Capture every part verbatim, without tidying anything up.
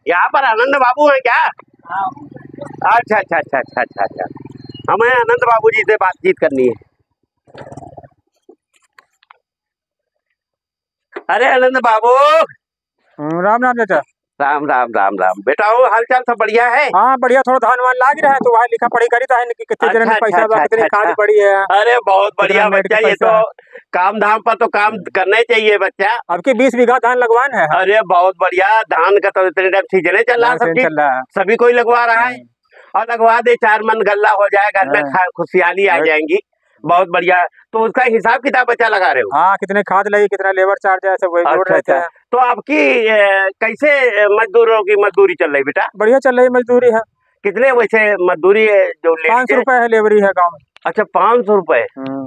यहाँ पर आनंद बाबू हैं क्या? अच्छा, अच्छा, अच्छा, अच्छा, अच्छा, अच्छा। हमें आनंद बाबू जी से बातचीत करनी है। अरे आनंद बाबू। हम्म, राम राम चाचा। राम, राम, राम, राम। बेटा हो, हाल चाल सब बढ़िया है? हाँ, बढ़िया, थोड़ा धान वान लाग रहा है, तो वहाँ लिखा पढ़ी करी था कि कितने अच्छा, जने अच्छा, पैसा बा, अच्छा, कितने अच्छा, खाद अच्छा। पड़ी है, अरे बहुत बढ़िया कितना मिनट बच्चा, के ये पैसा। तो काम धाम पर तो काम हम्म। करना ही चाहिए बच्चा। अब की बीस बीघा धान लगवान है। अरे बहुत बढ़िया, धान का तो इतने टाइम सीजन ही चल रहा है, धान सीजन सबकी, चल रहा है। सभी कोई लगवा रहा है। हम्म। और लगवा दे, चार मन गल्ला हो जाए, घर में हाँ। खा-, खुशहाली आ और जाएंगी। बहुत बढ़िया। तो उसका हिसाब किताब बच्चा लगा रहे हो? हाँ, कितने खाद लगी, कितना लेबर चार्ज है, सब वही जोड़ अच्छा, रहे थे। अच्छा। तो आपकी, ए, कैसे, ए, मजदूरों की मजदूरी चल रही बेटा? बढ़िया चल रही मजदूरी है। कितने वैसे मजदूरी है जो लेडीज पाँच सौ है? रुपए है लेबरी है गाँव में। अच्छा, पाँच सौ रुपए। हम्म।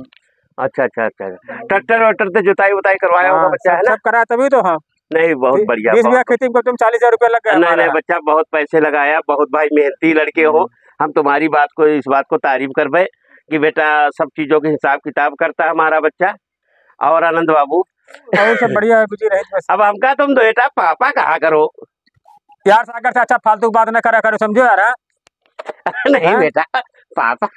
अच्छा, अच्छा, अच्छा। ट्रैक्टर वैक्टर से जुताई उताई करवाया होगा हाँ, बच्चा, सब, है ना? सब करा तभी तो हम नहीं, बहुत बढ़िया, बीस बीघा बहुत खेती में कम से कम चालीस हजार रुपया लग गया नहीं, हमारा। नहीं, बच्चा, बहुत पैसे लगाया, बहुत भाई मेहनती लड़के हो। हम्म। हम तुम्हारी बात को, इस बात को तारीफ करबे कि बेटा सब चीजों के हिसाब किताब करता है हमारा बच्चा। और आनंद बाबू? और सब बढ़िया है, बिजी रहे बस। अब हमका तुम बेटा पापा कहा करो। यार सागर चाचा, फालतू बात न करा करो, समझो यार, हाँ? नहीं हाँ? बेटा, पापा।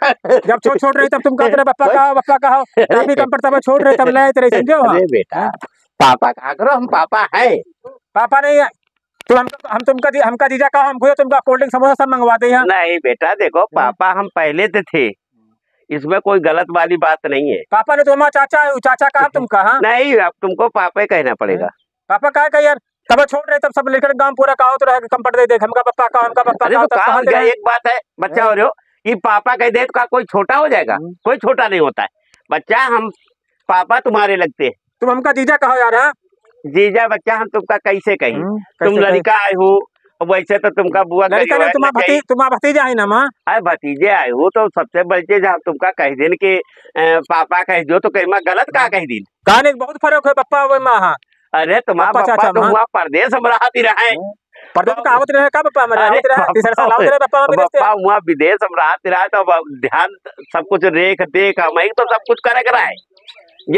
जब छोट छोट रही तब तुम कहते रहे, "पप्पा कहो, पप्पा कहो।" अरे। टाफी कम पड़ता, छोट रही तब ले आते रहे, समझो, हाँ? अरे बेटा, हाँ? पापा कहा करो, हम पापा हैं। पापा नहीं है। तुम हम, हम तुमका जी-, हमका जीजा कहो, हम खुद तुमका कोल्ड ड्रिंक, समोसा सब मंगवा दे यहाँ। नहीं बेटा, देखो, हाँ? पापा हम पहले से थे, इसमें कोई गलत वाली बात नहीं है। पापा ने तो हमारा चाचा है, चाचा कहा तुमका, हाँ? नहीं, अब तुमको पापा ही कहना पड़ेगा। हाँ? पापा कहा, कहा यार, तब छोट रहे, तब सब लेकर गाँव पूरा कहावत रहे, कम पड़ दे, देख, हमका पप्पा कहा, हमका पप्पा अरे कहा, तो तब कहा कहावत क्या रहे। एक बात है, बच्चा हाँ। हो रहे हो, ये पापा कह दे तो का कोई छोटा हो जाएगा? हम्म। कोई छोटा नहीं होता है। बच्चा हम पापा तुम्हारे लगते हैं। तुम हमका जीजा कहो यार, हाँ? जीजा बच्चा हम तुमका कैसे कही? हम्म, तुम कैसे कही? लड़का आए हो, वैसे तो तुमका बुआ लड़का कही नहीं, हो, तुम्हारा नहीं भती-, कही। तुम्हारा भतीजा है ना, माँ? अरे भतीजे आए हो तो सबसे बड़ी चीज हम तुमका कह देन कि, अ, पापा कह दो तो कहीं मैं गलत का कह दिन? कहने के बहुत फर्क है, पप्पा और माँ, हाँ। अरे, तुम्हारा पप्पा, पप्पा चाचा, तो माँ। वहाँ परदेस में रहत ही रहे। हम्म। परदेस में तो कहावत रहे का पप्पा हमारे? अरे, आवत रहे, पप्पा, तीसरे साल आवत रहे पप्पा हमारे से। पप्पा वहाँ विदेश में रहत ही रहे, तो अब ध्यान सब कुछ रेख देख, हम ही तो सब कुछ करे के रहे।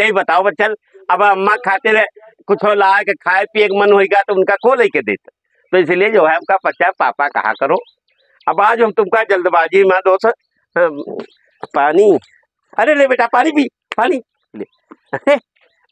यही बताओ बच्चन, अब अम्मा खातिर कुछ ला के खाए पिए के मन होइगा तो उनका को लेके देत? तो इसलिए जो है हमका बच्चा पापा कहा करो। अब आज हम तुमका जल्दबाजी में दोस्त, अम, पानी, अरे ले बेटा पानी पी, पानी ले। अरे,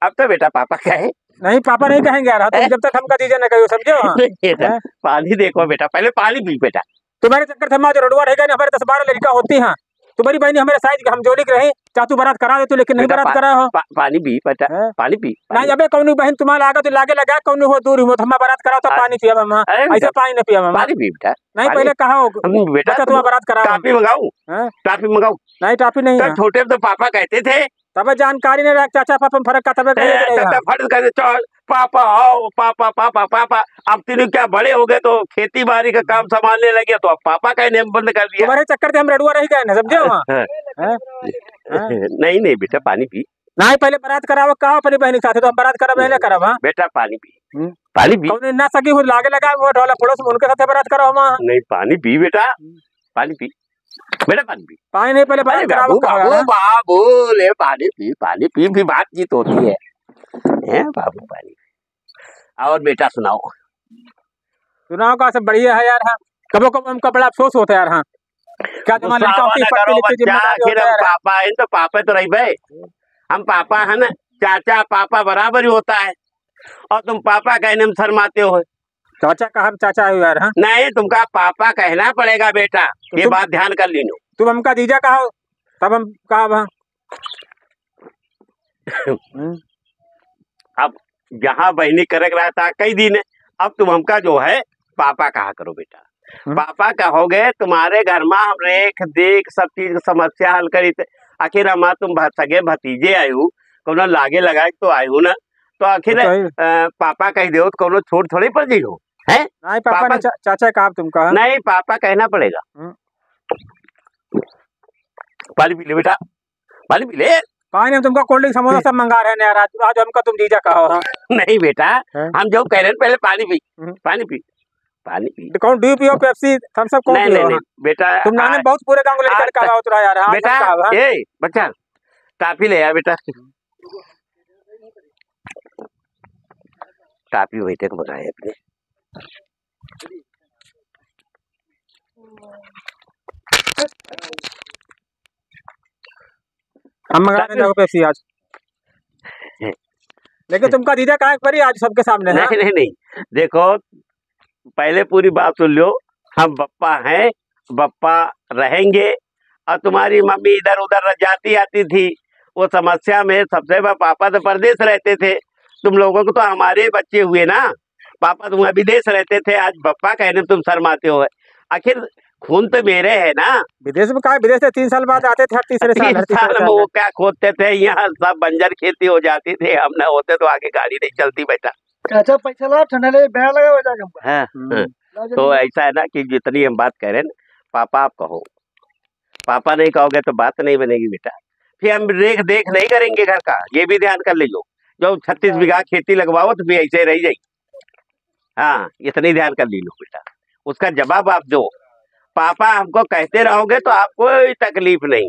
अब तो बेटा पापा कहे। नहीं, पापा नहीं कहेंगे यार, तुम हैं? जब तक हमका जीजा न कहो, समझो, हाँ? नहीं बेटा, हैं? पानी देखो बेटा, पहले पानी पी बेटा। तुम्हारे चक्कर से माँ जो रोडवा रह गए ना, हमारे दस बारह लड़का होती हैं। तुम्हारी बहनी हमारे साइज के, हम जोड़ी के रही, चाहे तू बारात करा दे तू, लेकिन नहीं बेटा, बारात पा-, करा हो। पा-, पानी पी बेटा, हैं? पानी पी, नहीं, पानी। अबे कौनो बहन तुम्हारे आगे तो लागे लगा, कौनो हो दूर हो, तो हम बारात कराओ तो पानी, पानी पिया हम, अरे ऐसे बेटा, पानी न पिया हम। पानी पी बेटा, नहीं, पानी। पहले कहा हो, हम बेटा, बच्चा तुम तुम्हारा बारात कराओ हम। टाफी मंगाऊं? हैं? टाफी मंगाऊं? नहीं, टाफी नहीं तो है। छोटे तो पापा कहते थे, तबे जानकारी नहीं रहा, चाचा पापा में फर्क का, तबे ए, कहने के तब रहा। तब फर्क कर दे, चल, पापा आओ, पापा, पापा, पापा। अब तीनों क्या बड़े हो गए तो खेती बाड़ी का काम संभालने लगे तो अब पापा कहने हम बंद कर दिया। तुम्हारे चक्कर से हम रडुआ रह गए ना, समझे हो? हाँ। हैं? हैं? नहीं, नहीं बेटा, पानी पी। नहीं, पहले बारात कराओ, कहा अपनी बहन के साथ, तो हम बारात कराओ, पहले कराओ, हाँ? बेटा, पानी पी। हम्म। पानी पी। कौन ना सगी हो, लागे लगा, वो ढोला पड़ोस में, उनके साथ बारात कराओ, हाँ? नहीं, पानी पी बेटा, हम्म। पानी पी। बेटा पानी पी। पानी नहीं, पहले अरे बात कराओ, बाबू, कहा बाबू, ना? बाबू, ले पानी पी, पानी पी भी बातचीत होती है। हैं बाबू पानी। और बेटा सुनाओ। सुनाओ का सब बढ़िया है यार, हाँ। कबो कबो हमका बड़ा अफसोस होता है यार, हाँ। क्या गुस्सा जमाना लड़का होती ना पढ़ते करो लिखते बच्चा, जिम्मेदारी आखिर होता है हम यार। पापा हैं तो पापे तो रही भाई। हम पापा है ना, चाचा पापा बराबर ही होता है। और तुम पापा कहने में शर्माते हो। चाचा का हम चाचा है यार, हाँ? नहीं, तुमका पापा कहना पड़ेगा बेटा, तो ये तुम बात ध्यान कर लीनो। तुम हमका जीजा कहो, तब हम कहा, हाँ। हम्म। अब जहाँ बहनी करे के रहता है कई दिन, अब तुम हमका जो है पापा कहा करो बेटा। हम्म। पापा कहोगे, तुम्हारे घर में हम रेख देख सब चीज की समस्या हल करी थे। आखिर हमार तुम भ-, सगे भतीजे आए हो, कौनो लागे लगाए तो आए हो ना, तो आखिर, अच्छा, ये अ, पापा कह दो तो कौनो छोट थोड़ी पड़ जाई हो, हैं? नहीं, पापा पापा नहीं, चा-, चाचा कहा तुमका, हाँ? नहीं, पापा कहना पड़ेगा। हम्म। पानी पी ले बेटा, पानी पी ले। पानी हम तुमका कोल्ड ड्रिंक, समोसा सब मंगा रहे हैं यार, आज, आज हमका तुम जीजा कहो, हाँ? नहीं बेटा, हैं? हम जो कह रहे हैं पहले पानी पी, हम्म। पानी पी, पानी पी। तो कौन ड्यू पियो, पेप्सी, थम्स अप कौन नहीं, पियो, नहीं, हाँ? नहीं, बेटा, तुम नाने आ, बहुत पूरे गांव को लेकर आ, का होत रहा यार, हाँ, बेटा, सब कहा, हाँ? ए, बच्चा, टाफी ले यार बेटा। टापी वही तक बनाए अपने। हम मंगा लेना हो पेप्सी आज। लेकिन तुमका जीजा काहे परी आज सबके सामने, हाँ? नहीं, नहीं, नहीं। देखो, पहले पूरी बात सुन लो। हम बप्पा हैं, बप्पा रहेंगे। और तुम्हारी मम्मी इधर उधर जाती आती थी, वो समस्या में सबसे बड़ा पापा तो परदेस रहते थे। तुम लोगों को तो हमारे बच्चे हुए ना, पापा तुम विदेश रहते थे, आज बप्पा कहने तुम शर्माते हो। आखिर खून तो मेरे है ना। विदेश में कहाँ, विदेश से तीन साल बाद आते थे, हर तीसरे साल, तीन हर तीसरे साल में साल। वो क्या खोदते थे, यहाँ सब बंजर खेती हो जाती थी, हम ना होते तो आगे गाड़ी नहीं चलती बेटा। चाचा पैसा ला, ठंडा ले, बेड़ा लगा हो जाएगा हमका। हाँ, हम्म। हाँ। ला तो जल्दी। ऐसा है ना कि जितनी हम बात कह रहे हैं ना, पापा आप कहो, पापा नहीं कहोगे तो बात नहीं बनेगी बेटा। फिर हम रेख देख नहीं करेंगे घर का, ये भी ध्यान कर लीजो। जो छत्तीस बीघा खेती लगवाओ तो फिर ऐसे रह जाई। हाँ, इतनी ध्यान कर ली लो बेटा, उसका जवाब आप दो। पापा हमको कहते रहोगे तो आप कोई तकलीफ नहीं।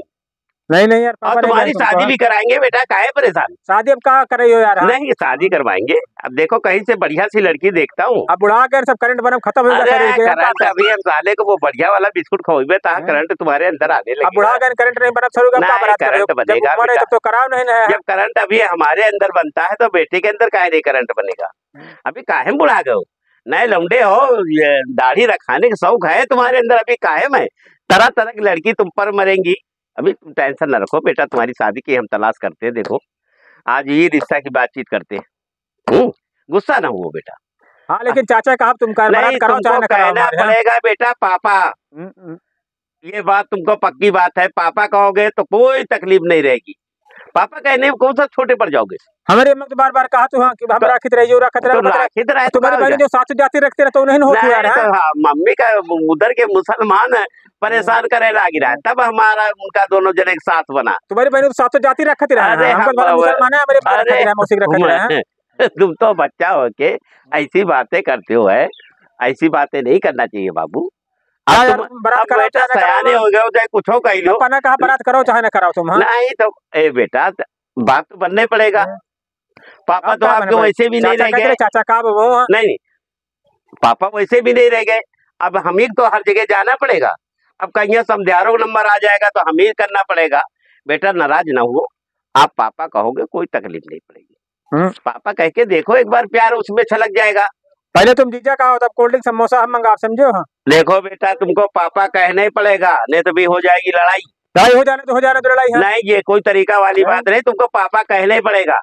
नहीं, नहीं यार, और पापा नहीं तुम्हारी बोलते शादी तुमको। भी कराएंगे बेटा, काहे परेशान? शादी अब का करे हो यार, हाँ? नहीं, शादी करवाएंगे। अब देखो, कहीं से बढ़िया सी लड़की देखता हूँ। अब बुढ़ा गए, सब करंट बरंट खत्म हो गया अरे, शरीर के, अब का करंट करे? अभी हम साले को वो बढ़िया वाला बिस्कुट खवाइबे, ता हैं? करंट तुम्हारे अंदर आने अब लगेगा। बुढ़ा गए, करंट नहीं बनत, सरू का नहीं, बारात करे हो? करंट जब बनेगा उम्र है, बेटा। तब तो कराओ नहीं ना यार। जब करंट अभी हमारे अंदर बनता है, तो बेटी के अंदर काहे नहीं करंट बनेगा? हम्म। अभी काहे में बुढ़ा गए हो? नए लौंडे हो, ये दाढ़ी रखाने का शौक है तुम्हारे अंदर, अभी काहे में? तरह तरह की लड़की तुम पर मरेंगी। अभी तुम टेंशन ना रखो बेटा, तुम्हारी शादी की हम तलाश करते हैं। देखो, आज ये रिश्ता की बातचीत करते हैं। हम्म, गुस्सा ना हुओ बेटा। हाँ, लेकिन चाचा का अब तुमका बारात नहीं, कराओ, तुमको चाहे ना कराओ कहना हमारे, हाँ? पड़ेगा बेटा, पापा। हम्म, हम्म। ये बात तुमको पक्की बात है, पापा कहोगे तो कोई तकलीफ नहीं रहेगी। पापा कहने में कौन सा छोटे पड़ जाओगे? हमारे अम्मा तो बार-बार कहा तो हाँ कि हम तो, राखित रहियो, राखित तो रहियो, राखित रहियो। राखित रहे तो तुम्हारी का हो बहन जाए? जो सासू जाती रखते रहे तो उन्हें होत नहीं, हुआ रहा। तो हाँ, मम्मी का उधर के मुसलमान है, परेशान हम्म। करे लाग रहा है, हम्म। तब हमारा उनका दोनों जने एक साथ बना। तुम्हारी बहन तो सासू जाती रखती रहा है, अरे हमको हाँ, बाबा, मुसलमान है, हमारे बाहर अरे रखती रहा है, मौसी रखती रहा है। तुम तो बच्चा हो के ऐसी बातें करते हो, है, ऐसी बातें नहीं करना चाहिए बाबू। अब हाँ यार, तुम, तुम बारात अब कराओ बेटा चाहे ना कराओ, सयाने हो गए हो, चाहे कुछ हो कह लो। पापा ना कहा बारात करो चाहे ना कराओ तुम, हाँ? नहीं तो, ए बेटा, त-, बात तो बनने पड़ेगा। हाँ। पापा अब तो का आपके बनने वैसे भी पड़ेगा? नहीं चाचा रह कह दे, गए। चाचा का अब वो, हाँ। नहीं, नहीं, पापा वैसे भी नहीं रह गए। अब हम ही तो हर जगह जाना पड़ेगा। अब कहीं समझारों का नंबर आ जाएगा तो हम ही करना पड़ेगा। बेटा, नाराज ना हुओ, आप पापा कहोगे, कोई तकलीफ नहीं पड़ेगी। हम्म। पापा कह के देखो एक बार, प्यार उसमें छलक जाएगा। पहले तुम जीजा का हो, तब कोल्ड ड्रिंक, समोसा हम मंगाब, समझो? हाँ। देखो बेटा, तुमको पापा कहना ही पड़ेगा, नहीं तो भी हो जाएगी लड़ाई। लड़ाई हो जाने तो हो जाने तो लड़ाई है। नहीं, ये कोई तरीका वाली हाँ। बात नहीं, तुमको पापा कहना ही पड़ेगा।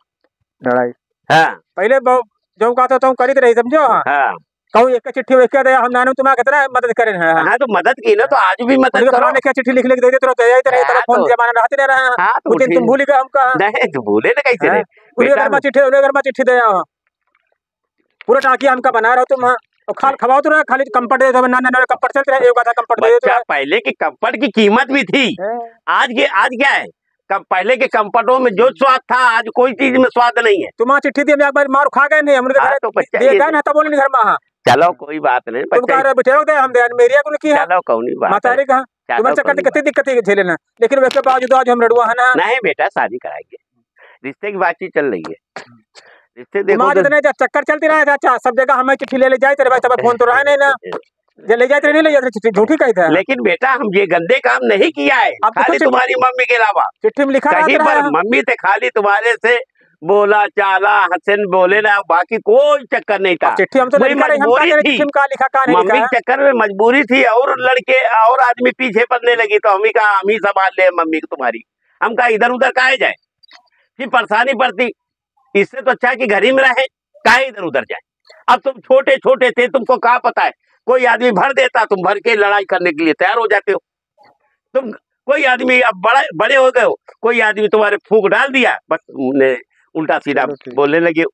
लड़ाई। हाँ। पहले बहु-, जो कहता तो हम करीत रही, समझो? हाँ। हाँ। कहूँ एक चिट्ठी लिख के दे, हम नानू तुम्हारा कितना मदद करे हैं। हाँ, तो मदद की ना, तो आज भी मदद उनके करो। फलाने के चिट्ठी लिख, लिख देते रहो, तो यही तरह हाँ, तरह फोन तो जमाना रहते नहीं रहा। हाँ, तो वो दिन उठी तुम भूल गए हमका। नहीं, तो भूले ना कैसे हाँ। रहे? उनके बेटा घर में चिट्ठी, उनके घर में चिट्ठी दे आओ। पूरा टाकी हमका बना रहो तुम, हाँ। और खाल खवाओ तो रहे, खाली कंपट दे दो, ना, ना, ना, कंपट चलते रहे, एक आधा कंपट दे दो बच्चा, रहे। पहले की कंपट की कीमत भी थी। हाँ। आज के, आज क्या है? कब पहले के कंपटों में जो स्वाद था, आज कोई चीज में स्वाद नहीं है। तुम्हारा चिट्ठी दी, हम एक बार मार खा गए नहीं, हम उनके हाँ, घर तो बच्चा दिए ये गए ना, तब बोले नहीं घर में, हाँ। चलो, कोई बात नहीं, तुम बच्चा कह रहे, बिठे दे, हम दे, मेरी कुल की है। चलो, कौन सी बात मातारी है? कहाँ? चलो, तुम्हारे चक्कर कौन से सी कितनी बात? दिक्कत है झेले ना, लेकिन वैसे बावजूद आज हम रड़ुआ है ना। नहीं बेटा, शादी कराएंगे, रिश्ते की बातचीत चल रही है। रिश्ते देखो तुम्हारे तो इतने जा चक्कर चलती रहा है, चाचा, सब जगह हमें चिट्ठी ले ले जाए, तेरे भाई, तब फोन तो रहा नहीं ना। जे ले जाते रहे, नहीं ले जाते रहे, झूठी कही था। लेकिन बेटा, हम ये गंदे काम नहीं किया है, अब तो खाली कुछ तुम्हारी मम्मी के अलावा। चिट्ठी में लिखा कहीं रहता पर है। मम्मी से खाली तुम्हारे से बोला चाला, हसन बोले ना, बाकी कोई चक्कर नहीं था। अब चिट्ठी हम तो वही लिखा रहे, हम मजबूरी कह रहे थी। चिट्ठी में का लिखा, का नहीं मम्मी लिखा? के चक्कर में मजबूरी थी, और लड़के और आदमी पीछे पड़ने लगी, तो हम ही कहा, हम ही संभाल ले मम्मी को तुम्हारी। हम कहा, इधर उधर काहे जाए, फिर परेशानी पड़ती। इससे तो अच्छा है कि घर ही में रहे, काहे इधर उधर जाए। अब तुम छोटे छोटे थे, तुमको क्या पता है, कोई आदमी भर देता, तुम भर के लड़ाई करने के लिए तैयार हो जाते हो। तुम, कोई आदमी अब बड़ा, बड़े हो गए हो, कोई आदमी तुम्हारे फूंक डाल दिया, बस उन्हें उल्टा सीधा चलो ठीक। बोलने लगे हो।